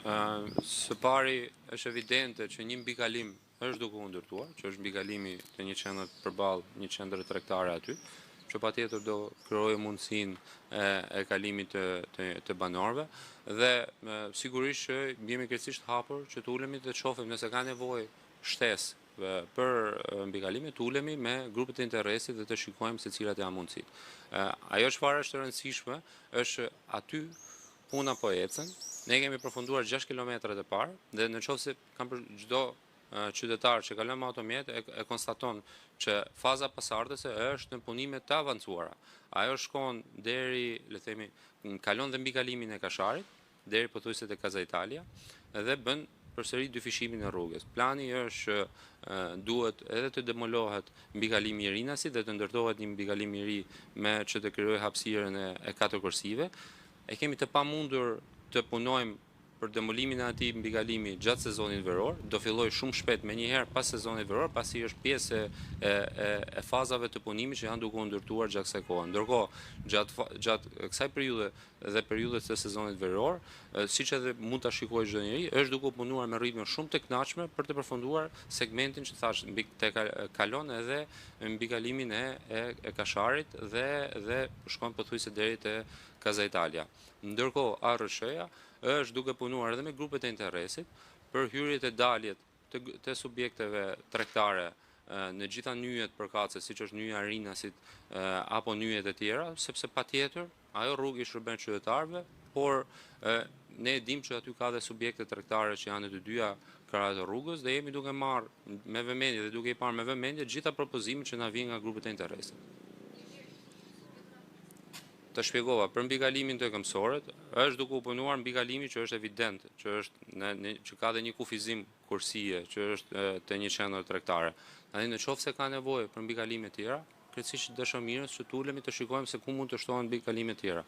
Së pari është evidente që një mbikalim është duke u ndërtuar, që është mbikalimi te një qendër përballë një qendre tregtare aty, që patjetër do krijojë mundësinë e, e kalimit të, të, të banorëve dhe e, sigurisht që jemi krejtësisht hapur që të ulemi dhe të shohim nëse ka nevojë shtesë për mbikalime, të ulemi me grupet e interesit dhe të shikojmë se cilat janë mundësitë. Ajo çfarë është e rëndësishme është aty puna po ecën. Ne kemi përfunduar 6 kilometrat e parë dhe në qoftë se kam për çdo qytetar që kalon me automjet e, e konstaton që faza pasardhëse është në punime të avancuara. Ajo shkon deri, le të themi, kalon dhe mbikalimin e Kasharit, deri pothuajse te Casa Italia dhe bën përsëri dyfishimin e rrugës. Plani është që duhet edhe të demolohet mbikalimi i Rinasit dhe të ndërtohet një mbikalim i ri me që të krijojë hapësirën e, e katër korsive. E kemi të pamundur të punojmë për demolimin e atij mbikalimi gjatë sezonit veror, do fillojë shumë shpejt menjëherë pas sezonit veror, pasi është pjesë e, e, e fazave të punimit që janë duke u ndërtuar gjatë kësaj kohe. Ndërkohë, gjatë gjatë kësaj periudhe dhe periudhës të sezonit veror, siç edhe mund ta shikojë çdo njeri, është duke u punuar me ritme shumë të kënaqshme për të përfunduar segmentin që thash mbi të kalon edhe mbikalimin e e, e Kasharit dhe dhe shkon pothuajse deri te Casa Italia. Ndërkohë, ARRSH-ja është duke punuar edhe me grupet e interesit për hyrjet e daljet të, të subjekteve tregtare në gjitha nyjet përkatëse, siç është nyja e Rinasit apo nyjet e tjera, sepse patjetër ajo rrugë i shërben qytetarëve, por ne e dim që aty ka dhe subjekte tregtare që janë në të dyja krahët e rrugës dhe jemi duke marrë me vëmendje dhe duke i parë me vëmendje gjitha propozimet që na vijnë nga grupet e interesit. Të shpjegova, për mbikalimin te këmbësorët, është duke u punuar mbikalimi që është evident, që është në, në që ka dhe një kufizim korsie, që është te një qendër tregtare. Tani në qoftë se ka nevojë për mbikalime tjera, krejtësisht dashamirës që të ulemi të shikojmë se ku mund të shtohen mbikalime tjera.